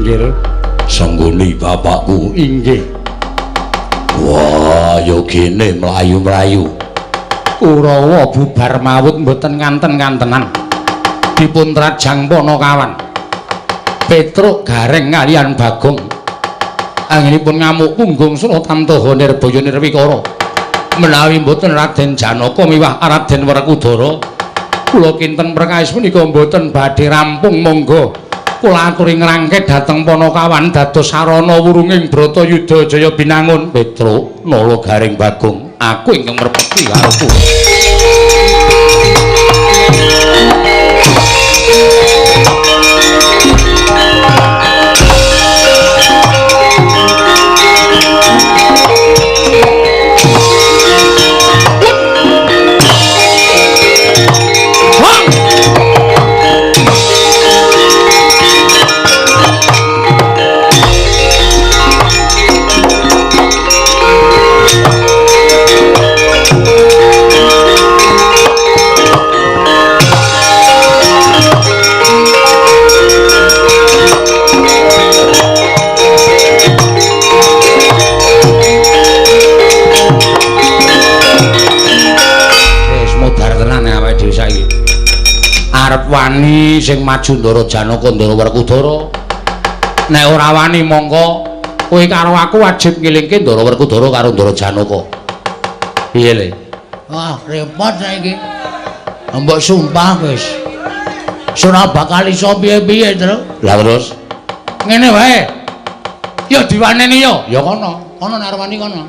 Inggih. Senggoni bapakku. Inggih. Wah, ya gene mlayu-mlayu. Kurawa bubar mawut mboten nganten-ngantenan. Dipun trajang Panakawan. Petruk Gareng kaliyan Bagong. Anggenipun ngamuk punggung Suratamtaha Nirbaya Nirwikara. Menawi mboten Raden Janaka miwah Raden Werkudara, kula kinten perkawis punika mboten badhe rampung. Monggo kula aturi ngrangke dhateng Panakawan dados sarana wurunging Bratayuda Jaya Binangun. Petruk Nala Gareng Bagong, aku ingkang merpeti karepku. Arep wani sing maju Ndara Janaka Ndara Werkudara. Nek ora wani mongko kowe karo aku wajib ngilingke Ndara Werkudara karo Ndara Janaka. Piye le? Wah, repot saiki. Mbok sumpah wis. Ora bakal iso piye-piye, Tru. Lah terus ngene wae. Ya diwaneni yo. Ya kono, kono nek arep wani kono.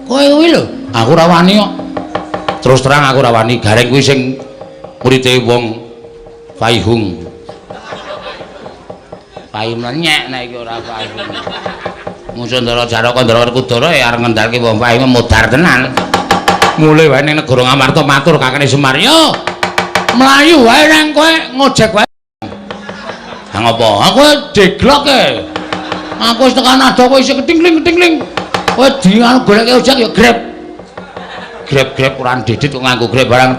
Kowe kuwi lho, aku ora wani kok. Terus terang aku ora wani, Gareng kuwi sing murite wong Faihung. Pai mlenyek nek iki ora Faihung. Musuh Ndara Janaka Ndara Werkudara ya arep ngendhalke wong Faihung modar tenan. Mulih wae ning negara Ngamarta matur kakene Semar, "Yo, mlayu wae nang kowe ngojek wae." Ha ngopo? Aku deglok e. Aku wis tekan adoh kowe isih ketingling-ketingling. Kowe di anu goleke ojek ya Grab. Grab-grab ora ndedit kok nganggo Grab barang.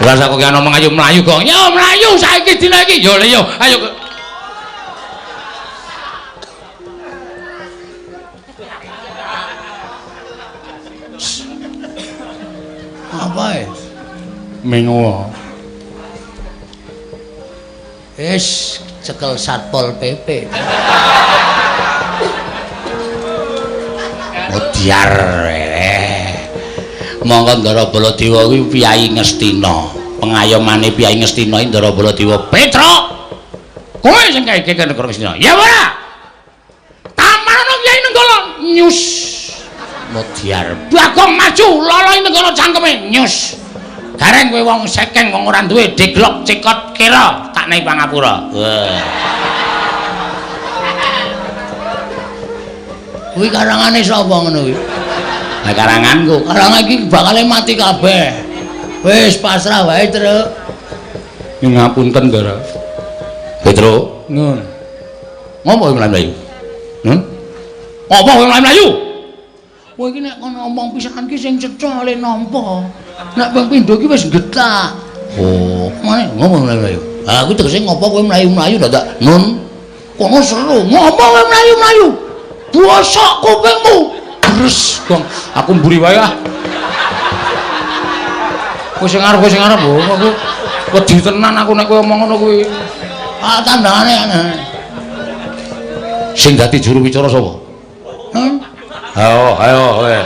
Lah kok ki ngomong ayo mlayu kok. Yo mlayu saiki dina iki. Yo le yo, ayo. Apa e? Mengo. Wis cekel Satpol PP. Modiar. Monggo Ndara Baladewa kuwi Piyayi Ngastina. Pengayomane Piyayi Ngastina Ndara Baladewa. Petruk, kowe sing kae ke negara Ngastina. Ya ora? Tamarana Kyai Nenggala nyus. Modiar. Bagong maju, loloi Nenggala cangkeme nyus. Gareng kowe wong sekeng wong ora duwe deglok cekot kira tak nei pangapura. Wah. Kuwi karangane sapa ngono kuwi? Lah karanganku, karangan iki bakale mati kabeh. Wis pasrah wae, Truk. Ngapunten, Ndara. Petruk, Nun. Ngopo kowe mlayu? Nun? Apa kowe mlayu? Kowe iki nek kono ngomong pisan ki sing cetha le nampa. Nek ping pindho ki wis getak. Oh, mane ngopo mlayu? Ah, kuwi tegese ngopo kowe mlayu-mlayu dadak Nun? Kono seru, ngopo kowe mlayu-mlayu? Bosok kupingmu. Terus, Gong, aku mburi wae ah. Kowe sing arep, kowe sing arep. Oh, aku wedi tenan aku nek kowe omong ngono kuwi. Ah, tandane ana. Sing dadi juru wicara sapa? Hmm? Ayo, ayo kowe.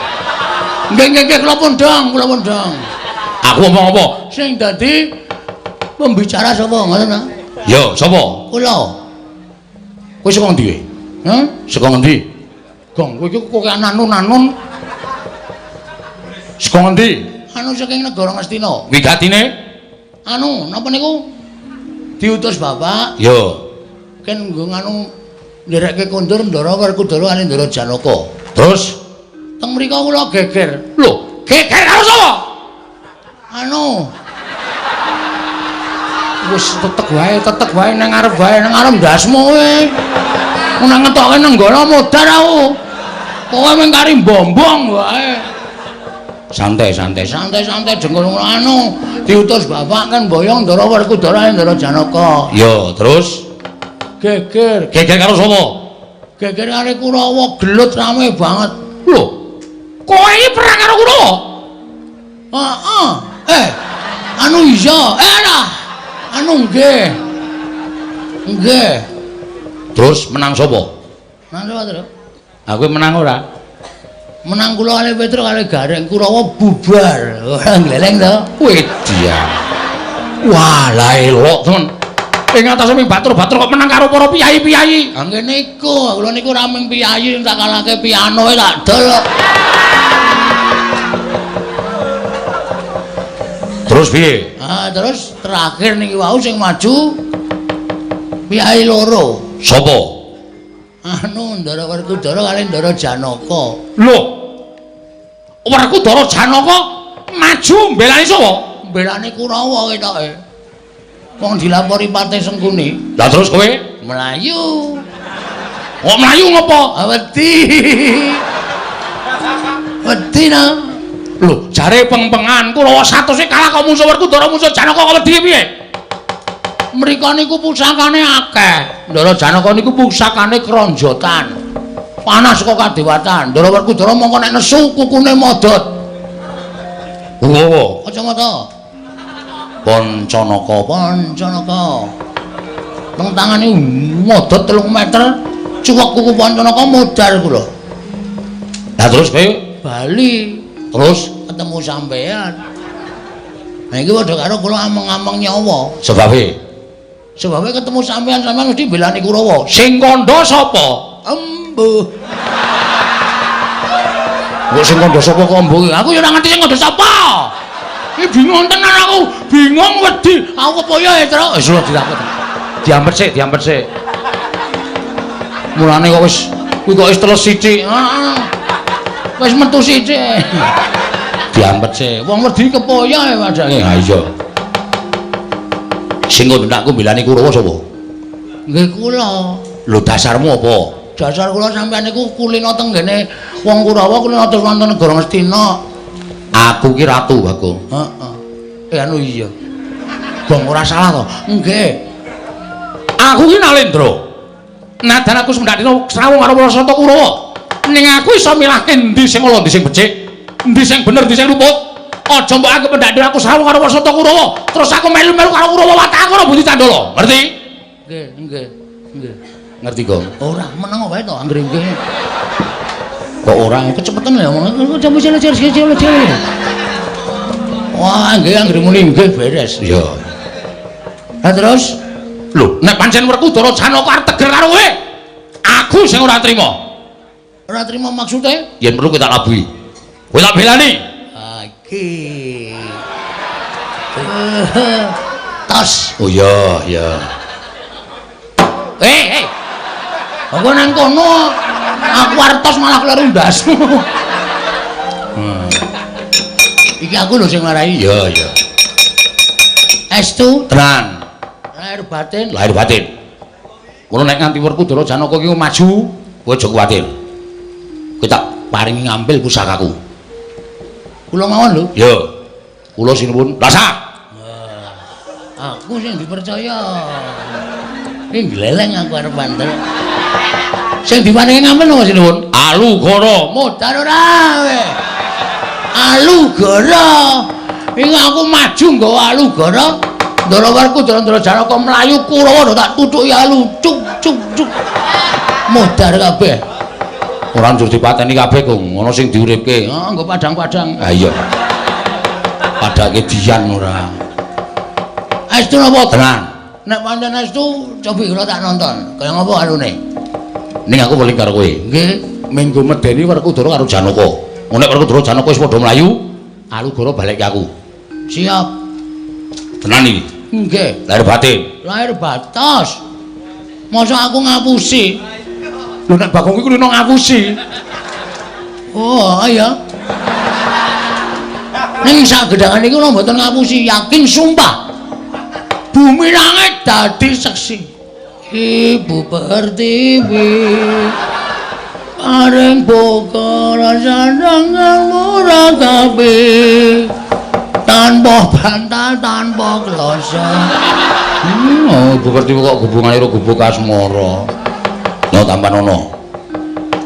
Nggih, nggih, nggih, kula pundhang, kula pundhang. Aku omong apa? Sing dadi pembicara sapa ngoten ta? Ya, sapa? Kula. Kowe saka ngendi kowe? Hah? Saka ngendi? Gong, kowe iki kok ananun-anun. Saka ngendi? Anu saking negara Ngastina. Wigatine? Anu, napa niku? Diutus bapak. Ya. Ken nggo nganu nderekke kondur Ndara Werkudara kali Ndara Janaka. Terus teng mriko kula geger. Lho, geger karo sapa? Anu. Wis teteg wae nang ngarep wae, nang ngarep ndasmu kowe. Nang ngetoke Nenggala modar aku. Kowe mung kari mbombong wae. Santai, santai, santai, santai jengkol anu diutus bapak kan boyong Ndara Werkudara Ndara Janaka. Ya, terus Geger. Geger karo sapa? Geger karo Kurawa, gelut rame banget. Lho. Kowe iki perang karo Kurawa? Heeh. Anu iya. Ora. Anu nggih. Nggih. Terus menang sapa? Menang sapa, Tru? Aku menang ora? Menang kula kalih Petruk kalih Gareng, Kurawa bubar. Ora gleleng to. Wedian. Wah, lah elok temen. Ing atase ming batur-batur kok menang karo para piyayi-piyayi. Ha ngene iku, kula niku ora mung piyayi sing tak kalahke piano tak dol. Terus piye? Ah, terus terakhir niki wau sing maju piyayi loro. Sapa? Anu Ndara Werkudara kalih Ndara Janaka. Lho. Werkudara Janaka maju mbelani sapa? Mbelani Kurawa ketoke. Wong dilapori Patih Sengkuni. Lah terus kowe mlayu. Kok mlayu ngopo? Wedi. Wedi na. Lho, jare peng-pengan Kurawa 100 kalah kok musuh Werkudara musuh Janaka kok wedi piye? Mriko niku pusakane akeh. Ndara Janaka niku pusakane kronjotan. Panas kok kadewatan. Ndara Werkudara mongko nek nesu kukune modot. Ngowo. Kacamata. Pancanaka, Pancanaka. Teng tangane modot 3 meter, cuwek kuku Pancanaka modar kula. Lah terus kowe bali. Terus ketemu sampean. Nah iki padha karo kula ameng-ameng nyawa. Sebabe? Sebabe ketemu sampean, sampean mesti belani Kurawa. Sing kandha sapa? Embuh. Kok sing kandha sapa kok embuh? Aku ya ora ngerti sing kandha sapa. Iki bingung tenan aku, bingung wedi. Aku kepoyo ya, Tru. Wis lho dilakoni. Diampet sik, diampet sik. Mulane kok wis kuwi kok wis teles sithik. Heeh. Wis metu sithik. Diampet sik. Wong wedi kepoyo ya padake. Ha iya. Sing kandha aku mbelani Kurawa sapa? Nggih kula. Lho dasarmu apa? Dasar kula sampean niku kulino teng ngene wong Kurawa kulino terus wonten negara Ngastina. Aku ki ratu, Bagong. Heeh. Anu iya. Gong ora salah to? Nggih. Aku ki Nalendra. Nadan aku semendak dina srawung karo Prasata Kurawa. Ning aku iso milahke endi sing ala, endi sing becik, endi sing bener, endi sing luput. Aja mbok anggep mendak dina aku srawung karo Prasata Kurawa, terus aku melu-melu karo Kurawa watak aku ora budi candala. Ngerti? Nggih, nggih. Nggih. Ngerti, Gong? Ora, meneng wae to anggere nggih. Kok ora kecepetan lho omong. Wah, nggih anggere muni nggih beres. Iya. Lah terus lho, nek pancen Werkudara Janaka arep teger karo kowe, aku sing ora trima. Ora trima maksude? Yen perlu kowe tak labuhi. Kowe tak belani. Ha iki. Tos. Oh iya, iya. Eh. Aku nang kono aku arep tos malah kleru ndasmu. Iki aku lho sing marai. Iya, iya. Estu tenan. Lahir batin, lahir batin. Ngono nek nganti Werkudara Janaka iki maju, kowe aja kuwatir. Kowe tak paringi ngambil pusakaku. Kula mawon lho. Iya. Kula sinuwun. Rasa. Aku sing dipercaya. Iki gleleng aku arep bandel. Sing diparingi ngambil napa sinuwun? Alugoro. Modar ora kowe. Alugoro. Iki aku maju nggawa Alugoro. Ndara Werkudara Ndara Janaka mlayu Kurawa tak tutuki alu cuk cuk cuk. Modar kabeh. Ora njur dipateni kabeh, Kung. Ana sing diuripke. Heeh, nggo padang-padang. Ha iya. Padake dian ora. Estu napa? Tenan. Nek pancen estu cobi kula tak nonton. Kaya ngopo alune? Ning aku weling karo kowe. Nggih, minggu medeni Werkudara karo Janaka. Nek Werkudara Janaka wis padha mlayu, Alugoro balik ke aku. Siap. Tenan iki. Nggih. Lahir batin. Lahir batos. Masa aku ngapusi? Lho nek Bagong kuwi kulino ngapusi. Oh, iya. Ning sak gedhangan iki kula mboten ngapusi, yakin sumpah. Bumi langit dadi seksi. Ibu Pertiwi paring bokor sandangan murah kabeh. Tanpa bantal, tanpa kloso. Oh, Ibu Pertiwi kok hubungane karo gubuk asmara. No tampanono.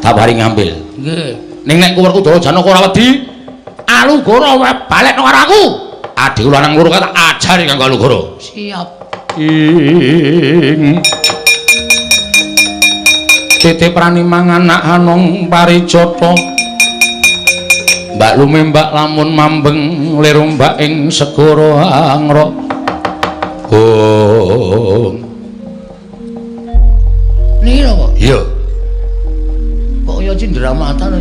Tak paring ngambil. Nggih. Ning nek Werkudara Janaka ora wedi, Alugoro balekno karo aku. Adhiku lanang loro tak ajari kanggo Alugoro. Siap. Ing titi prani mangan anak anong parijata. Mbak lumembak lamun mambeng lir ombak ing segara angrok. Oh. Niki lho kok. Iya. Kok kaya cindramata lho.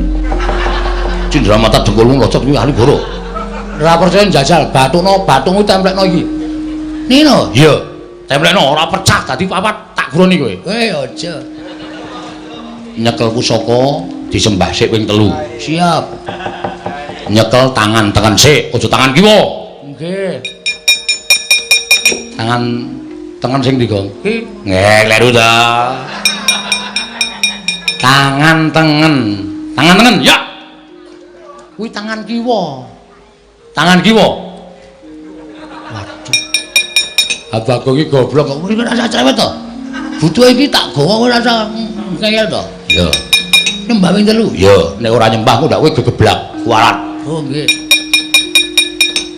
Cindramata dengkulmu locot kuwi Alugoro. Ora percaya njajal bathukno, bathukmu templekno iki. Niki lho. Iya. Templekno ora pecah dadi papat tak guroni kowe. Eh aja. Nyekel pusaka disembah sik ping 3. Siap. Nyekel tangan tengen sik, aja tangan kiwa. Nggih. Tangan tengen sing ndi, Gong? Ki. Nggih, kleru ta. Tangan tengen. Tangan tengen, ya. Kuwi tangan kiwa. Tangan kiwa. Waduh. Abah iki goblok kok mriki ora usah cerewet to. Butuhe iki tak gawa ora usah ngeyel to. Iya. Nyembah ping 3. Iya, nek ora nyembah ku ndak kowe gegeblak kualat. Oh nggih.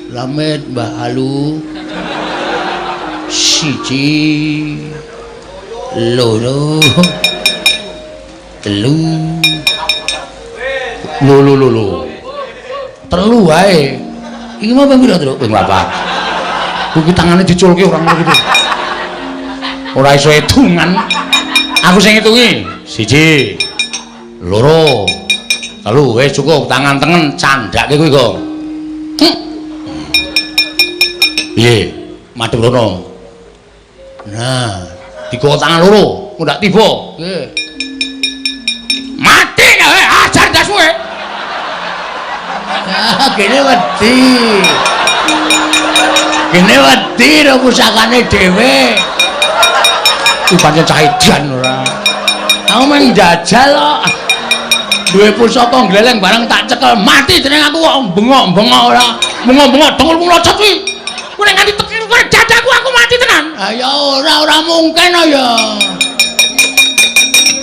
Slamet Mbah Alu. 1 2 3. Lho lho lho lho. 3 wae. Iki mau ping pira, Truk? Ping 4. Kuwi tangane diculke ora ngono gitu. Ora iso hitungan. Aku sing ngitungi. 1 2 3. Wis cukup, tangan tengen candhake kuwi, Gong. Piye? Madhep rono. Nah, digawa tangan loro, ndak tiba. Nggih. Mati kowe, ajar ndasmu kowe. Ah, kene wedi. Kene wedi ro pusakane dhewe. Kuwi pancen cah edan ora. Aku mung njajal kok. Duwe pusaka gleleng barang tak cekel mati jeneng aku kok bengok-bengok ora. Bengok-bengok dengkulmu locot kuwi. Kuwi nek nganti tekir kowe dadaku aku mati tenan. Ah ya ora ora mungkin ya.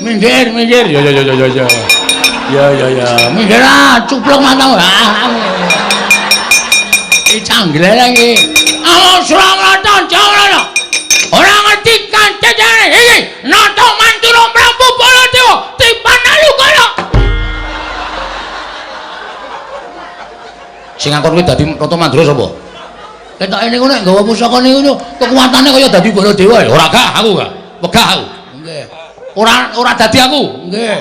Minggir, minggir. Ya ya ya ya ya. Ya ya ya. Minggir ah, cuplok matamu. Iki canggleleng iki. Awas Surakarta Jawa. Ora ngerti kancane iki. Nata Mandura Prabu Baladewa tipan Alugoro. Sing ngakon kuwi dadi Nata Mandura sapa? Ketoke niku nek nggawa pusaka niku kekuatane kaya dadi Baladewa ya. Ora gah aku gah. Wegah aku. Nggih. Ora ora dadi aku. Nggih.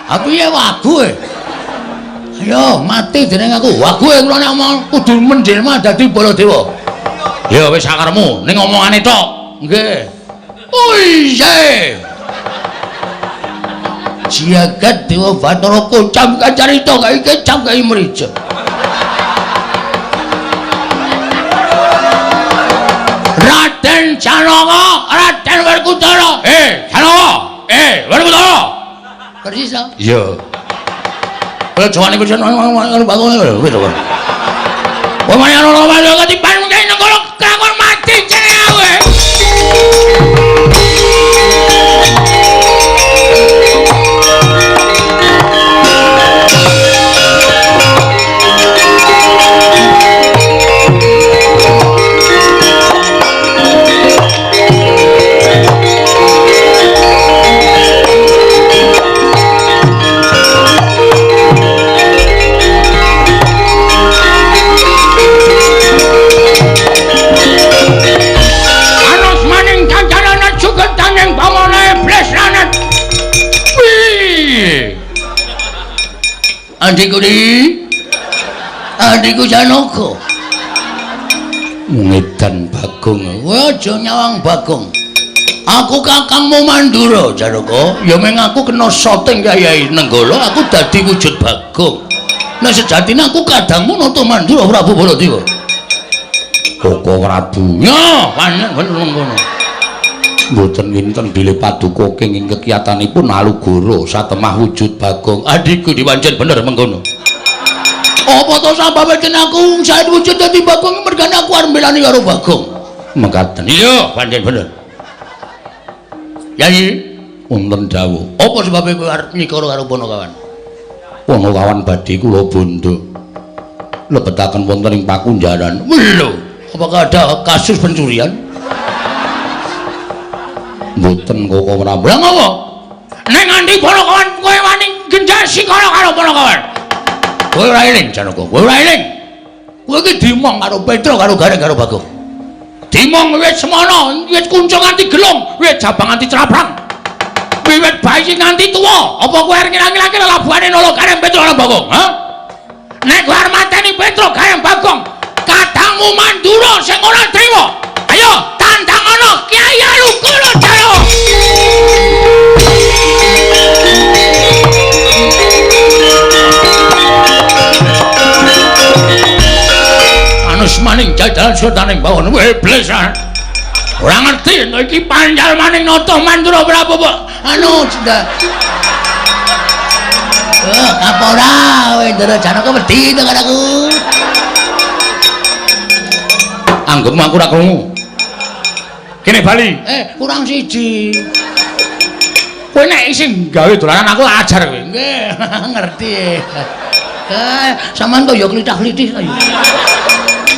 Aku ya wagu e. Ayo mati jeneng aku. Wagu e kula nek omong kudu menjelma dadi Baladewa. Ya wis sakaremu ning omongane tok. Nggih. Oh iya. Jagat Dewa Bathara kocam kacarita kae kecam kae mrija. Raden Janaka, Raden Werkudara. Janaka. Werkudara. Persis to? Iya. Kaya jawane pisan bangun wis to. Wong ana ana ketiban mungkin negara kelakon mati jenenge aku. Adikku di, adikku Janaka. Ngedan Bagong. Kowe aja nyawang Bagong. Aku kakangmu Mandura, Janaka. Ya meng aku kena soting Kyai Nenggala, aku dadi wujud Bagong. Nah sejatine aku kadangmu Nata Mandura Prabu Baladewa. Koko Prabu. Ya, panen bener ngono. Mboten winten bilih paduka kenging kekiyatanipun Alugoro satemah wujud Bagong. Adikku dipancen bener mengkono. Apa to sababe den aku saet wujud dadi Bagong mergane aku arep mbelani karo Bagong. Mekaten. Iya, pancen bener. Yayi, wonten dawuh. Apa sebabe kowe arep nyikara karo Panakawan? Panakawan badhe kula bondo. Lebetaken wonten ing pakunjaran. Lho, apakah ada kasus pencurian? Mboten kok Prabu. Lah ngopo? Nek nganti Panakawan kowe wani genjar sikara karo Panakawan. Kowe ora eling Janaka, kowe ora eling. Kowe iki dimong karo Petro karo Gareng karo Bagong. Dimong wiwit semono, wiwit kunca nganti gelung, wiwit jabang nganti craprang. Wiwit bayi nganti tuwa. Apa kowe arep ngilang-ngilangke lelabuhane Nala Gareng Petro karo Bagong, ha? Nek kowe arep mateni Petro Gareng Bagong, kadangmu Mandura sing ora trima. Ayo tandang ana Kyai Alukara Jaya. Anus maning jajalan sutaning bawon iblis. Ora ngerti nek iki panjal maning nata Mandura Prabu kok. Anu sudah. Apa ora kowe Ndara Janaka wedi to karo aku. Anggepmu aku ora krungu. Kene bali. Kurang siji. Kowe nek isih gawe dolanan aku tak ajar kowe. Nggih, ngerti. Sampeyan kok ya klithah-klithih to ya.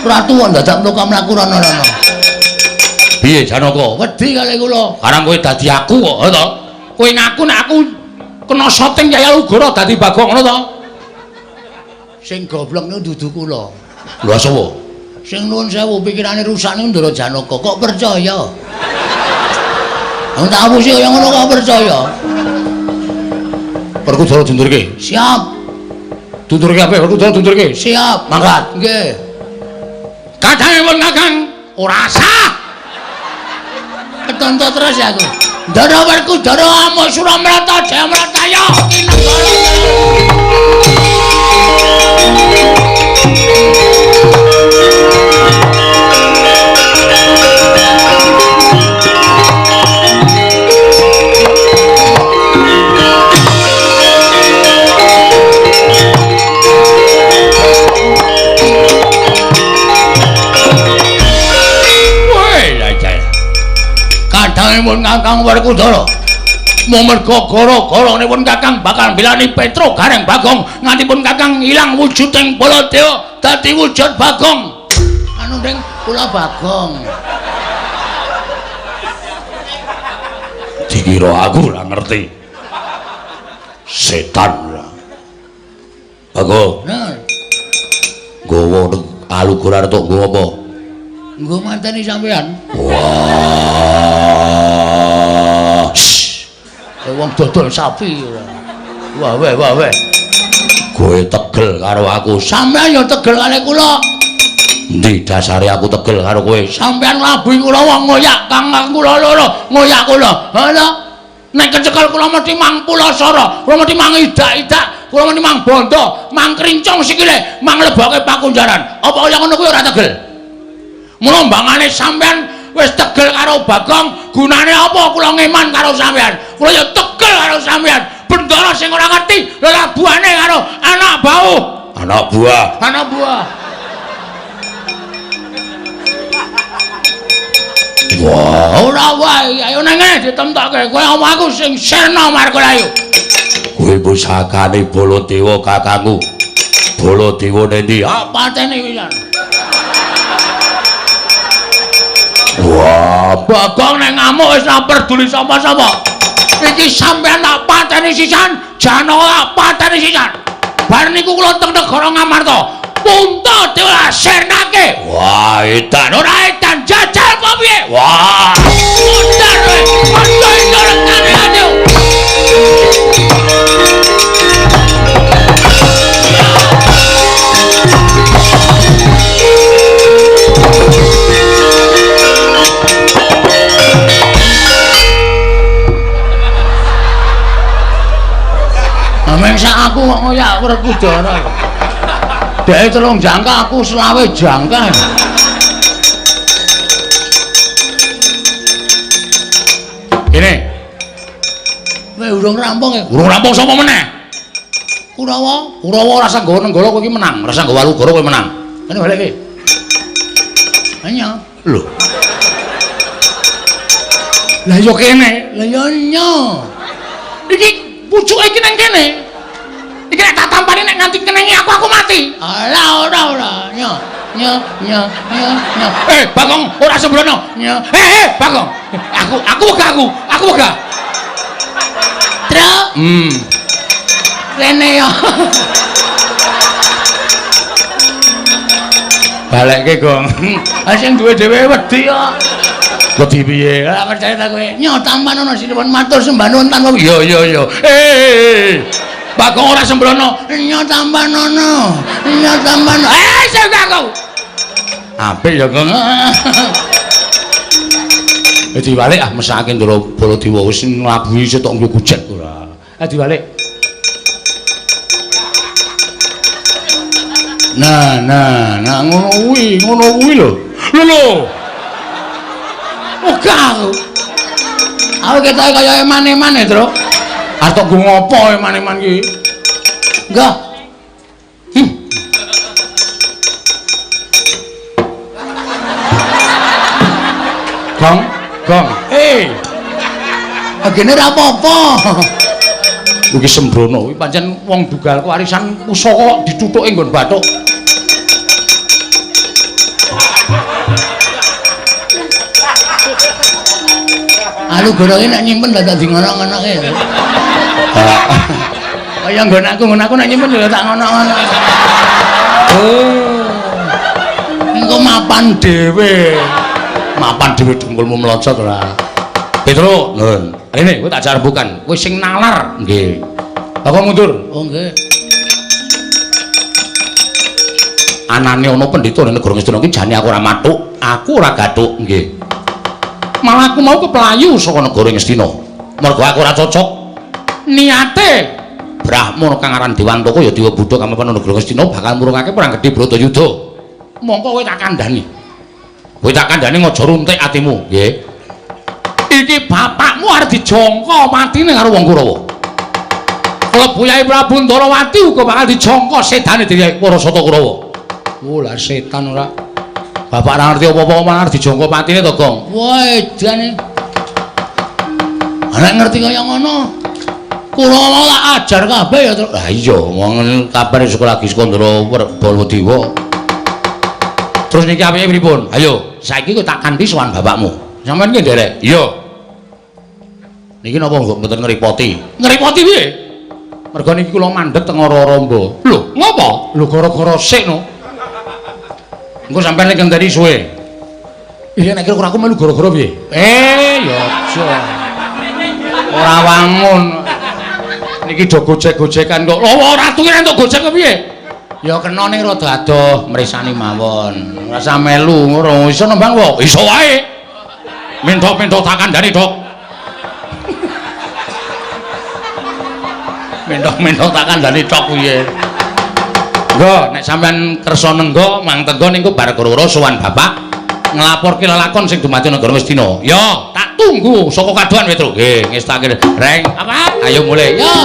Ora tuwa dadak mlaku-mlaku rono-rono. Piye Janaka? Wedi kali kula. Karang kowe dadi aku kok, ha to? Kowe ngaku nek aku kena syuting Kyai Alugoro dadi Bagong ngono to? Sing goblok niku dudu kula. Lha sapa? Sing nuwun sewu pikirane rusak niku Ndara Janaka kok percaya. Wong tak apusi kaya ngono kok percaya. Werkudara dundurke. Siap. Dundurke apik Werkudara dundurke. Siap. Mangkat. Nggih. Kadangipun Kakang ora sah. Ketonto terus ya aku. Ndara Werkudara amuk Suramrata Jayamrataya kinegara. Kadangipun Kakang Werkudara mumerga gara-garanipun Kakang bakal mbelani Petro Gareng Bagong nganti pun Kakang ilang wujuding Baladewa dadi wujud Bagong. Anu ning kula Bagong. Dikira aku ora ngerti. Setan ora. Bagong. Nah. Nggawa Alugoro arep nggo apa? Nggo mateni sampean. Wah. Wong dodol sapi ora. Wah weh wah weh. Kowe tegel karo aku. Sampeyan ya tegel karo kula. Endi dasare aku tegel karo kowe? Sampeyan nglabuhi kula wong ngoyak kang kula loro, ngoyak kula. Ha lho. Nek kecekel kula mesti mang pulasara, kula mesti mang idak-idak, kula mesti mang bondo, mang krincong sikile, mang leboke pakunjaran. Apa kaya ngono kuwi ora tegel? Mula mbangane sampeyan wis tegel karo Bagong, gunane apa kula ngeman karo sampeyan? Kula ya tegel karo sampeyan. Bendara sing ora ngerti lelabuhane karo anak bau. Anak buah. Anak buah. Wah, ora wae, ayo nang ngene ditemtokke. Kowe omong aku sing sirna markulayu. Kowe pusakane Baladewa kakangku. Baladewa nendi? Ah, pateni pisan. Wah, Bagong nek ngamuk wis ora peduli sapa-sapa. Iki sampeyan tak pateni sisan, Janaka tak pateni sisan. Bar niku kula teng negara Ngamarta. Puntadewa sirnake. Wah, edan ora edan jajal apa piye? Wah, modar kowe. Aja rekane ayo. Mengsak aku kok ngoyak Werkudara. Dhek 3 jangka aku 25 jangka. Kene. Kowe urung rampung ya? Urung rampung sapa meneh? Kurawa, Kurawa ora usah nggawa Nenggala kowe iki menang, ora usah nggawa Walugara kowe menang. Kene balekke. Nya. Lho. Lah ya kene, lah ya nya. Iki pucuke iki nang kene. Iki nek tak tampani nek nganti kenenge aku mati. Alah ora ora. Nya nya nya nya nya. Bagong ora sembrono. Nya. Bagong. Aku wegah aku. Aku wegah. Truk. Rene ya. Balekke, Gong. Ah sing duwe dhewe wedi kok. Wedi piye? Ora percaya ta kowe. Nyo tampan ana sinuwun matur sembah nuwun tanpa. Iya iya iya. Bagong ora sembrono. Nyo tampan ana. Nyo tampan. Sing aku. Apik ya, Gong. Diwalik ah mesake Ndara Baladewa wis nglabuhi setok nggo gojek ora. Diwalik. Nah, nah, nah ngono kuwi lho. Lho lho. Ogah aku. Aku ketoke kaya eman-eman e, Truk. Arep tok nggo ngopo eman-eman iki? Enggak. Gong, gong. Agene ora apa-apa. Iki sembrono kuwi pancen wong dugal warisan pusaka kok dithuthuke nggon bathuk. Alu goroke nek nyimpen dadak di ngono-ngonoke. Kaya nggon aku nek nyimpen ya tak ngono-ngono. Oh. Engko mapan dhewe. Mapan dhewe dengkulmu mlocot ora. Petro, nun. Rene kowe tak ajar bukan. Kowe sing nalar. Nggih. Lah kok mundur? Oh nggih. Anane ana pendhita ning negara Ngastina iki jane aku ora mathuk, aku ora gathuk. Nggih. Malah aku mau keplayu saka negara Ngastina. Mergo aku ora cocok. Niate Brahmana kang aran Dewantaka ya Dewa Buddha kang mapan negara Ngastina bakal murungake perang gedhe Bratayuda. Mongko kowe tak kandhani. Kowe tak kandhani aja runtik atimu, nggih. Iki bapakmu arep dijangka matine karo wong Kurawa. Klebu Yai Prabu Ndarawati uga bakal dijangka sedane dening para sata Kurawa. Oh lah setan ora. Bapak ora ngerti apa-apa malah arep dijangka patine to, Gong. Wah, edane. Nek ngerti kaya ngono. Kurawa tak ajar kabeh ya, Truk. Lah iya, wong kabar sekolah lagi Skandara Baladewa. Terus niki apike pripun? Ayo, saiki kowe tak kanthi sowan bapakmu. Sampeyan ki nderek? Iya. Niki napa mboten ngrepoti? Ngrepoti piye? Mergo niki kula mandheg teng ora-ora mba. Lho, ngopo? Lho gara-gara sik no. Engko sampeyan nek ngenteni suwe. Iya nek kira aku melu gara-gara piye? Ya aja. Ora wangun. Niki do gojek-gojekan kok. Lho ora tuwi entuk gojek kok piye? Ya kena ning rada adoh mresani mawon. Ora usah melu ngono. Iso nembang wae. Iso wae. Mentok-mentok tak kandhani, Dok. Mentok-mentok tak kandhani tok piye. Nggo, nek sampean kersa nenggo, mang tenggo niku bar gara-gara sowan bapak nglaporke lelakon sing dumadi negara Ngastina. Ya, tak tunggu saka kadohan Petro. Nggih, ngestake. Reng, apa? Ayo mulai. Ya.